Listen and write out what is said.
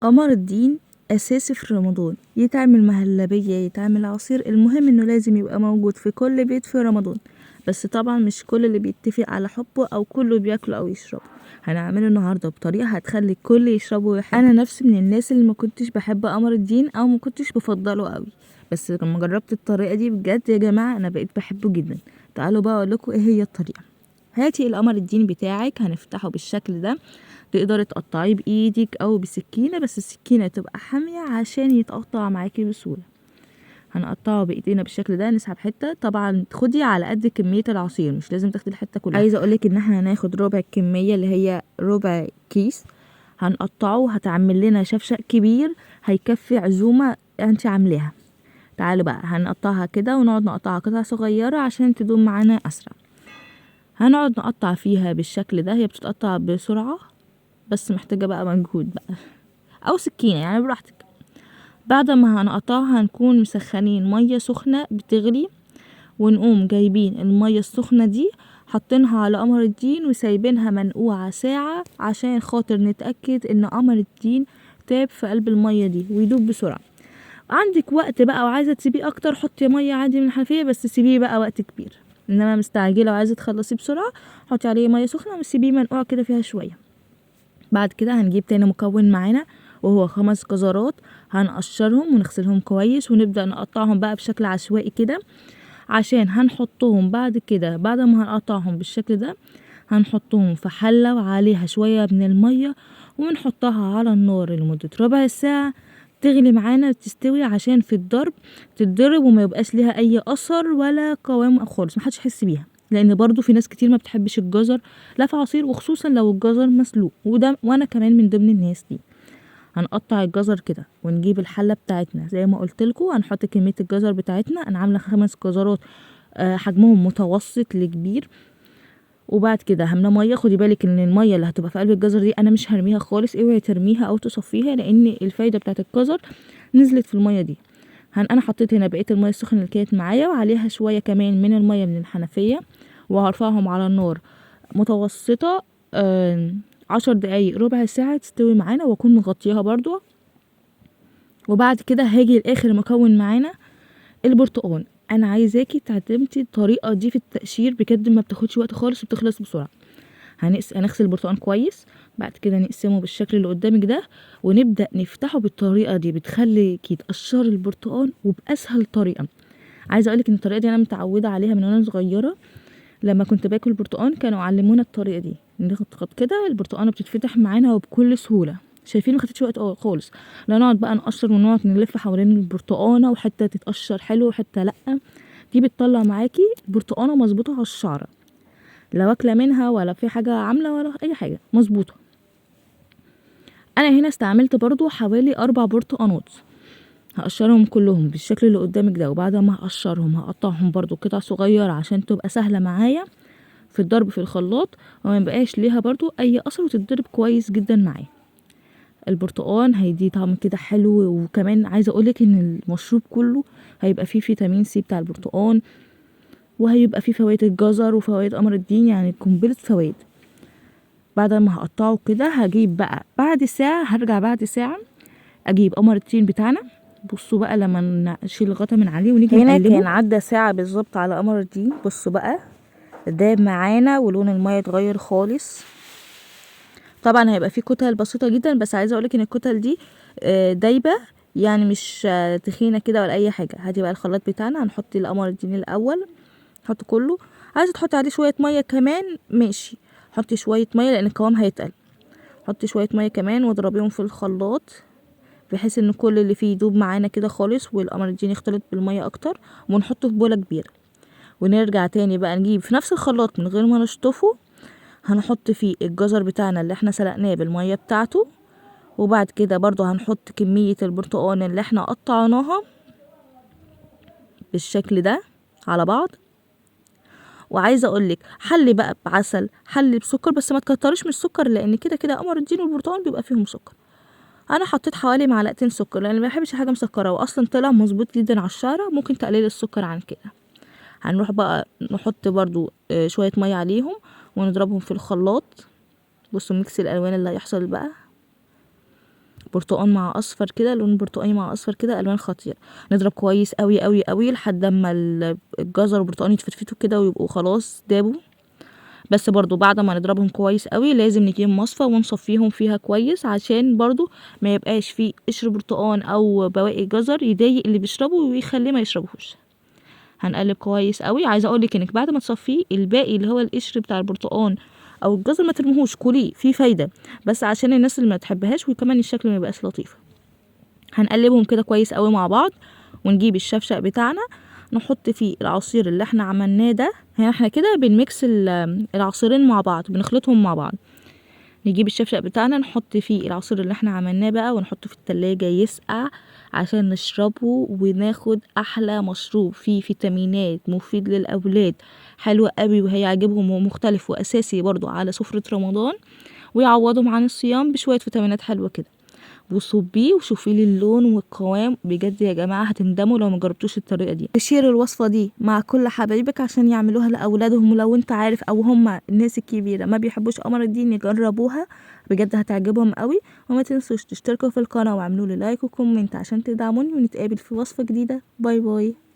قمر الدين أساسي في رمضان، يتعمل مهلبية، يتعمل عصير، المهم إنه لازم يبقى موجود في كل بيت في رمضان. بس طبعا مش كل اللي بيتفق على حبه أو كله بياكله أو يشربه. هنعمله النهارده بطريقة هتخلي الكل يشربه ويحبه. أنا نفسي من الناس اللي ما كنتش بحب قمر الدين أو ما كنتش بفضله قوي، بس لما جربت الطريقة دي بجد يا جماعة أنا بقيت بحبه جدا. تعالوا بقى أقول لكم إيه هي الطريقة. هاتي القمر الدين بتاعك، هنفتحه بالشكل ده، تقدري تقطعيه بايدك او بسكينة، بس السكينة تبقى حامية عشان يتقطع معاكي بسهولة. هنقطعه بايدينا بالشكل ده، نسحب حتة، طبعا خدي على قد كمية العصير، مش لازم تاخدي الحتة كلها. عايزه اقولك ان احنا هناخد ربع الكمية اللي هي ربع كيس، هنقطعه، هتعمل لنا شفشق كبير هيكفي عزومة انت عاملاها. تعالوا بقى هنقطعها كده ونقعد نقطعها قطع صغيرة عشان تدوم معانا اسرع. هنقعد نقطع فيها بالشكل ده، هي بتتقطع بسرعة بس محتاجة بقى مجهود بقى او سكينة، يعني براحتك. بعد ما هنقطعها هنكون مسخنين مية سخنة بتغلي، ونقوم جايبين المية السخنة دي حاطينها على قمر الدين وسايبينها منقوعة ساعة عشان خاطر نتأكد ان قمر الدين تاب في قلب المية دي ويدوب بسرعة. عندك وقت بقى وعايزة تسيبيه اكتر حطي مية عادي من الحنفية، بس سيبيه بقى وقت كبير. انما مستعجلة وعايزة تخلصيه بسرعة حطي عليه مية سخنة وسيبيه منقوع كده فيها شوية. بعد كده هنجيب تاني مكون معانا وهو 5 جزرات، هنقشرهم ونغسلهم كويس ونبدأ نقطعهم بقى بشكل عشوائي كده، عشان هنحطهم بعد كده. بعد ما هنقطعهم بالشكل ده هنحطهم في حلة وعليها شوية من المية ونحطها على النار لمدة ربع ساعة تغلي معانا تستوي، عشان في الضرب تتضرب وما يبقاش ليها اي اثر ولا قوام خالص، محدش يحس بيها، لان برضو في ناس كتير ما بتحبش الجزر لا في عصير، وخصوصا لو الجزر مسلوق، وانا كمان من ضمن الناس دي. هنقطع الجزر كده ونجيب الحلة بتاعتنا زي ما قلت لكم، هنحط كمية الجزر بتاعتنا. انا عامله 5 جزرات، حجمهم متوسط لكبير. وبعد كده هملى مية. خدي بالك ان المية اللي هتبقى في قلب الجزر دي انا مش هرميها خالص، اوعي ترميها او تصفيها، لان الفايدة بتاعت الجزر نزلت في المية دي. انا حطيت هنا بقية المية السخنة اللي كانت معايا وعليها شوية كمان من المية من الحنفية، وهرفعهم على النار متوسطه، 10 دقايق ربع ساعة تستوي معانا، واكون مغطياها برضو. وبعد كده هاجي لاخر مكون معانا البرتقال. انا عايزاكي تعتمدي الطريقة دي في التقشير بجد، ما بتاخدش وقت خالص وبتخلص بسرعة. هنغسل البرتقال كويس، بعد كده نقسمه بالشكل اللي قدامك ده، ونبدا نفتحه بالطريقة دي، بتخليكي تقشري البرتقال وباسهل طريقه. عايزه اقولك ان الطريقة دي انا متعوده عليها من وانا صغيرة، لما كنت باكل برتقال كانوا علمونا الطريقة دي، نضغط كده البرتقانه بتتفتح معانا وبكل سهولة. شايفين ما خدتش وقت خالص، لا نقعد بقى نقشر ونقعد نلف حوالين البرتقانه وحتة تتقشر حلو وحتة لا، دي بتطلع معاكي برتقانه مظبوطة على الشعرة، لا واكله منها ولا في حاجة عامله ولا اي حاجة، مظبوطة. انا هنا استعملت برضو حوالي 4 برتقانات، هقشرهم كلهم بالشكل اللي قدامك ده. وبعد ما هقشرهم هقطعهم برضو قطع صغيرة عشان تبقى سهلة معايا في الضرب في الخلاط، وما يبقاش ليها برضو اي اثر، وتتضرب كويس جدا معايا. البرتقان هيدي طعم كده حلو، وكمان عايزه اقولك ان المشروب كله هيبقى فيه فيتامين سي بتاع البرتقان، وهيبقى فيه فوائد الجزر وفوائد قمر الدين، يعني قنبلة فوائد. بعد ما هقطعه كده هجيب بقى بعد ساعة، هرجع بعد ساعة اجيب قمر الدين بتاعنا. بصوا بقى لما نشيل الغطا من عليه ونيجي هنا نقلبه. كان عدى ساعة بالظبط على قمر الدين. بصوا بقى ده معانا ولون المية اتغير خالص. طبعا هيبقى فيه كتل بسيطة جدا، بس عايزة اقولك ان الكتل دي، دايبة، يعني مش تخينة كده ولا اي حاجة. هاتي بقى الخلاط بتاعنا، هنحط القمر الدين الاول، نحط كله. عايزة تحطي عليه شوية مية كمان ماشي، حطي شوية مية لان القوام هيتقل. حطي شوية مية كمان واضربيهم في الخلاط بحيث ان كل اللي فيه يدوب معانا كده خالص، والقمر الدين يختلط بالمية اكتر. ونحطه في بولة كبيرة، ونرجع تاني بقى نجيب في نفس الخلاط من غير ما نشطفه، هنحط فيه الجزر بتاعنا اللي احنا سلقناه بالمية بتاعته. وبعد كده برضو هنحط كمية البرتقان اللي احنا قطعناها بالشكل ده على بعض. وعايزة اقولك حلي بقى بعسل، حلي بسكر، بس ما تكتريش من السكر لان كده كده قمر الدين والبرتقان بيبقى فيهم سكر. انا حطيت حوالي معلقتين سكر لان ما بحبش حاجة مسكره، واصلا طلع مظبوط جدا على الشعرة، ممكن تقللي السكر عن كده. هنروح بقى نحط برضو، شوية مية عليهم ونضربهم في الخلاط. بصوا ميكس الالوان اللي هيحصل بقى. برتقان مع اصفر كده، لون برتقاني مع اصفر كده، الوان خطيرة. نضرب كويس قوي قوي قوي لحد اما الجزر والبرتقان يتفتفتوا كده ويبقوا خلاص دابوا. بس برضو بعد ما نضربهم كويس قوي لازم نجيب مصفى ونصفيهم فيها كويس، عشان برضو ما يبقاش فيه قشر برتقان او بواقي جزر يضايق اللي بيشربه ويخليه ما يشربهوش. هنقلب كويس قوي. عايزه اقولك انك بعد ما تصفية الباقي اللي هو القشر بتاع البرتقان او الجزر ما ترميهوش، كليه فيه فايده، بس عشان الناس اللي ما تحبهاش وكمان الشكل ما يبقاش لطيف. هنقلبهم كده كويس قوي مع بعض، ونجيب الشفشق بتاعنا نحط فيه العصير اللي احنا عملناه ده. هنا احنا كده بنميكس العصيرين مع بعض، بنخلطهم مع بعض. نجيب الشفشق بتاعنا نحط فيه العصير اللي احنا عملناه بقى، ونحطه في التلاجة يسقع عشان نشربه وناخد احلى مشروب فيه فيتامينات، مفيد للاولاد، حلو قوي وهيعجبهم، ومختلف واساسي برضو على سفرة رمضان، ويعوضهم عن الصيام بشوية فيتامينات حلوة كده. وصبية وشوفي لي اللون والقوام، بجد يا جماعة هتندموا لو ما جربتوش الطريقة دي. شير الوصفة دي مع كل حبايبك عشان يعملوها لاولادهم، ولو انت عارف او هم الناس الكبيرة ما بيحبوش قمر الدين يجربوها، بجد هتعجبهم قوي. وما تنسوش تشتركوا في القناة واعملوا لي like و comment عشان تدعموني، ونتقابل في وصفه جديدة. bye bye.